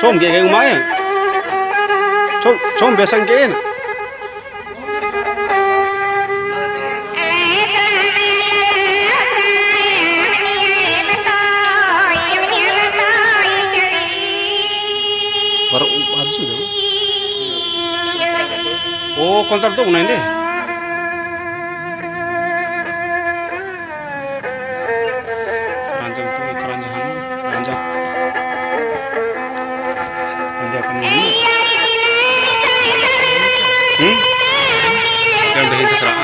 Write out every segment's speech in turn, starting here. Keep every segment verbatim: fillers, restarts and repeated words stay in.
Com ge, ge uma e. Com, com biasa ge na. Baru aju deh. Oh, kontar tuh unain deh. Keranjang tu, keranjang anu, keranjang. Keranjang apa namanya? Hmm? Yang dah terserah.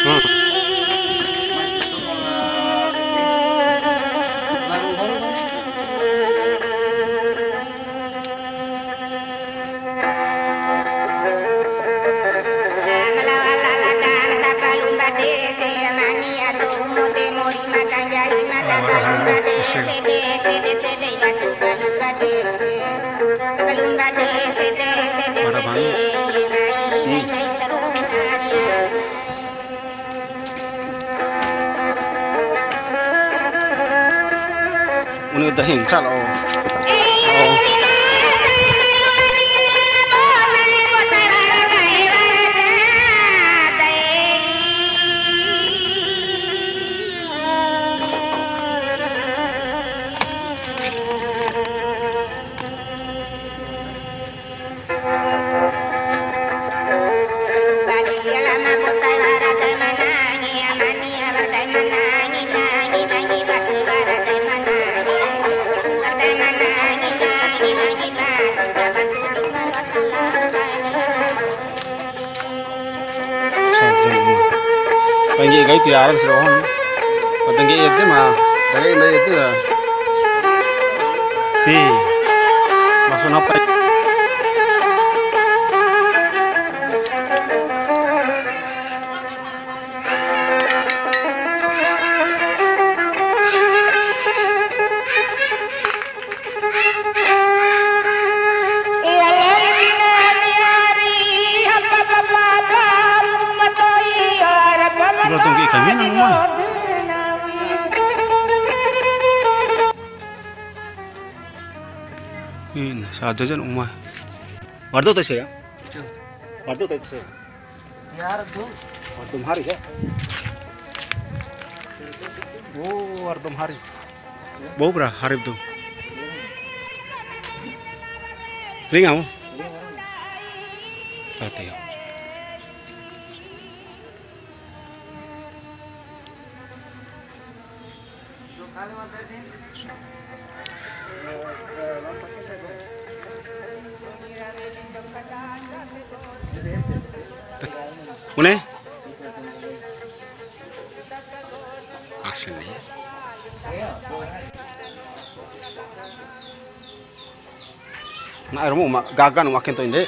Hmm. Para banget. Hmm. Uni udah hinca lo. Oh. Saja uma. Tanggi kai tiaran sih, oh. Tanggi ede mah, tanggi ede ede ya. Ti. Maksud apa? Ilo tongki kami nang uma. Ini saja jan uma. Wardo tes ya? Wardo tes ya? Yar tu. Wardum hari ya? Oh, wardum hari. Bau bra harip tu. Ringa mu? Sate ya. Une? Asli. Na, air mu ma-, gaga na ma kento inde.